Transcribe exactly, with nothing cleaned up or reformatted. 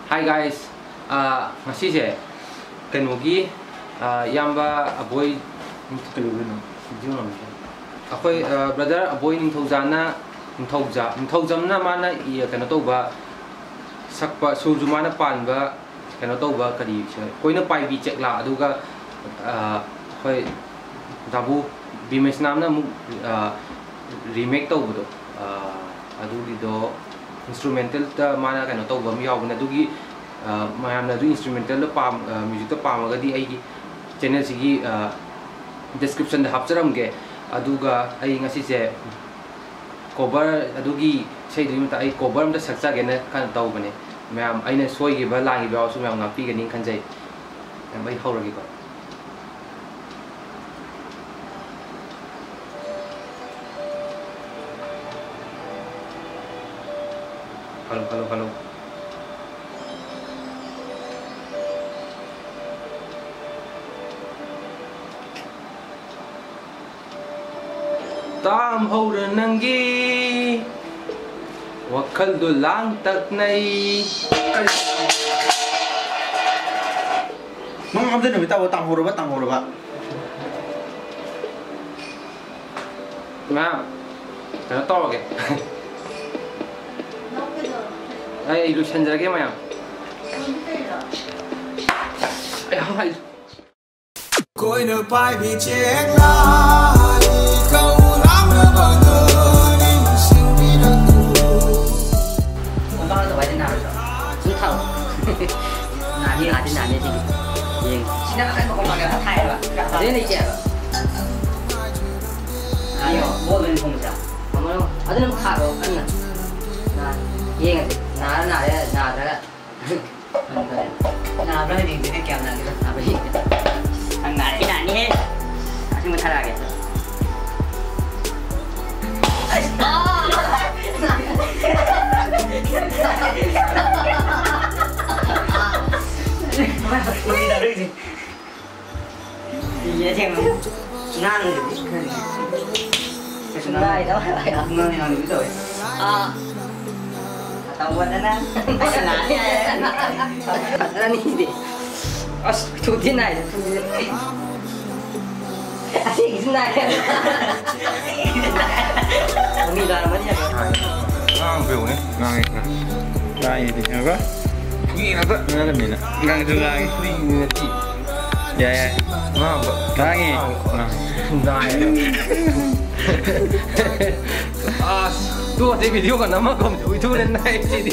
Hi guys, ꯑꯥ, ꯉꯁꯤꯁꯦ ꯀꯩꯅꯣꯒꯤ, ꯑꯥ, ꯏꯌꯥꯝꯕ ꯑꯕꯣꯏ, ꯀꯩꯗꯧꯗꯣꯏꯅꯣ? Video ꯅꯝꯒꯦ꯫ ꯑꯩꯈꯣꯏ, ꯑꯥ, brother ꯑꯕꯣꯏ ꯅꯤꯡꯊꯧꯖꯥꯅ, ꯅꯤꯡꯊꯧꯖꯥ, ꯅꯤꯡꯊꯧꯖꯝꯅ ꯃꯥꯅ ꯏ-, ꯀꯩꯅꯣ ꯇꯧꯕ, ꯁꯛꯄ, ꯁꯨꯔꯁꯨ ꯃꯥꯅ ꯄꯥꯟꯕ, ꯀꯩꯅꯣ ꯇꯧꯕ, ꯀꯔꯤ, ꯀꯣꯏꯅ ꯄꯥꯏꯕꯤ ꯆꯦꯛꯂꯥ, ꯑꯗꯨꯒ, ꯑꯥ, ꯑꯩꯈꯣꯏ ꯗꯥꯕꯨ ꯕꯤꯃꯦꯁꯅꯥꯝꯅ ꯑꯃꯨꯛ, ꯑꯥ, remake ꯇꯧꯕꯗꯣ, ꯑꯥ, ꯑꯗꯨꯒꯤꯗꯣ instrumentalꯗ ꯃꯥꯅ ꯀꯩꯅꯣ ꯇꯧꯕ ꯑꯃ ꯌꯥꯎꯕꯅꯦ꯫ ꯑꯗꯨꯒꯤ, ꯑꯥ, ꯃꯌꯥꯝꯅ ꯑꯗꯨ instrumentalꯗ ꯄꯥꯝ-, ꯑꯥ, musicꯇ ꯄꯥꯝꯃꯒꯗꯤ ꯑꯩꯒꯤ channelꯁꯤꯒꯤ, ꯑꯥ, descriptionꯗ ꯍꯥꯞꯆꯔꯝꯒꯦ꯫ ꯑꯗꯨꯒ ꯑꯩ ꯉꯁꯤꯁꯦ cover, ꯑꯗꯨꯒꯤ ꯏꯁꯩꯗꯨꯒꯤ ꯃꯇꯥꯡ ꯑꯩ cover ꯑꯝꯇ ꯁꯛꯆꯒꯦꯅ ꯈꯟ ꯇꯧꯕꯅꯦ꯫ ꯃꯌꯥꯝ ꯑꯩꯅ ꯁꯣꯏꯈꯤꯕ ꯂꯥꯟꯈꯤꯕ ꯌꯥꯎꯔꯁꯨ ꯃꯌꯥꯝ ꯉꯥꯛꯄꯤꯒꯅꯤ ꯈꯟꯖꯩ꯫ ꯃꯌꯥꯝ ꯑꯩ ꯍꯧꯔꯒꯦꯀꯣ꯫ ꯈꯜꯂꯣ, ꯈꯜꯂꯣ, ꯈꯜꯂꯣ꯫ ꯇꯥꯝꯍꯧꯔ ꯅꯪꯒꯤ ꯋꯥꯈꯜꯗꯣ ꯂꯥꯡꯇꯛꯅꯩ꯫ ꯃꯃꯥꯡꯗ ꯅꯨꯃꯤꯠ ꯇꯥꯕ ꯇꯥꯝꯍꯧꯔꯕ, ꯇꯥꯝꯍꯧꯔꯕ꯫ ꯃꯌꯥꯝ ꯀꯩꯅꯣ ꯇꯧꯔꯒꯦ꯫ ꯑꯩ ꯂꯣꯏꯁꯟꯖꯔꯒꯦ ꯃꯌꯥꯝ꯫ ꯑꯩ ꯍꯥꯏ-, ꯀꯣꯏꯅ ꯄꯥꯏꯕꯤ ꯆꯦꯛꯂꯥ, ꯏꯀꯧ ꯂꯥꯡꯅꯕꯗꯣ ꯅꯤꯡꯁꯤꯡꯕꯤꯔꯛꯎ꯫ ꯀꯣꯝꯄꯥꯛꯇ ꯋꯥꯏꯗ ꯅꯥꯔꯣꯏꯗ꯭ꯔꯣ? ꯁꯨꯝ ꯊꯥꯔꯣ꯫ ꯅꯥꯅꯤ, ꯅꯥꯗꯤ ꯅꯥꯅꯤ ꯁꯤꯗꯤ꯫ ꯌꯦꯡ꯫ ꯁꯤꯅ ꯑꯀꯟꯕ ꯀꯣꯝꯄꯥꯛꯅꯦꯕ, ꯊꯥꯏꯑꯕ꯫ ꯑꯗꯨꯗꯤ ꯂꯩꯇꯦ ꯍꯥꯏꯕ꯫ ꯅꯥꯅꯤ, ꯕꯣꯜ ꯑꯣꯏꯅ ꯊꯣꯡꯕꯁꯤꯔꯥ? ꯊꯝꯃꯣ, ꯊꯝꯃꯣ꯫ ꯑꯗꯨꯅ ꯑꯃꯨꯛ ꯊꯥꯔꯣ ꯀꯟꯅ꯫ ꯅꯥ-, ꯌꯦꯡꯉꯁꯤ꯫ ꯅꯥꯔ ꯅꯥꯔꯦ, ꯅꯥꯗ꯭ꯔꯒ꯫ ꯅꯥꯕ꯭ꯔꯥ ꯌꯦꯡꯗꯣꯏꯅꯦ, ꯀꯌꯥꯝ ꯅꯥꯒꯦꯗꯣ꯫ ꯅꯥꯕ꯭ꯔꯥ ꯌꯦꯡꯒꯦ꯫ ꯅꯪ ꯅꯥꯔꯦ, ꯅꯥꯅꯤꯍꯦ꯫ ꯑꯁꯦꯡꯕ ꯊꯥꯔꯛꯑꯒꯦ꯫ ꯑꯁ! ꯀꯃꯥꯏꯅ ꯇꯧꯔꯤꯁꯦ? ꯏꯌꯦ, ꯑꯁꯦꯡꯕ꯫ ꯉꯥꯡꯗ꯭ꯔꯗꯤ ꯈꯪꯗꯦ꯫ ꯀꯩꯁꯨ ꯉꯥꯡ-, ꯉꯥꯡꯗꯕꯤ ꯇꯧꯋꯦ꯫ ꯑꯥ꯫ ꯇꯧꯕꯗꯅ ꯑꯅꯤꯗꯤ꯫ ꯑꯁ, ꯊꯨꯗꯤ ꯅꯥꯏꯗ, ꯊꯨꯗꯤ꯫ ꯑꯁꯤꯒꯤꯁꯨ ꯅꯥꯏ꯫ ꯑꯅꯤ ꯇꯥꯔꯝꯃꯅꯤ ꯍꯥꯏꯕ꯫ ꯉꯥꯡꯕ ꯌꯦꯡꯉꯨꯅꯦ꯫ ꯉꯥꯡꯉꯦ ꯈꯔ꯫ ꯉꯥꯡꯉꯤꯗꯤ ꯈꯪꯕ꯭ꯔꯥ? ꯀꯨꯏꯔꯕ ꯉꯥꯡꯉꯝꯃꯤꯅ꯫ ꯉꯥꯡꯁꯨ ꯉꯥꯡꯉꯤ꯫ ꯀꯨꯏꯔꯕ ꯅꯠꯇꯦ꯫ ꯌꯥꯏ, ꯌꯥꯏ꯫ ꯉꯥꯡꯕ꯫ ꯉꯥꯡꯉꯤ꯫ ꯉꯥꯡꯉꯤ꯫ ꯅꯥꯏ꯫ ꯑꯁ, ꯇꯨ ꯑꯇꯩ ꯚꯤꯗꯤꯑꯣꯒ ꯅꯝꯃꯒꯨꯝꯁꯦ ꯎꯏꯊꯨꯅ ꯅꯥꯏ ꯁꯤꯗꯤ꯫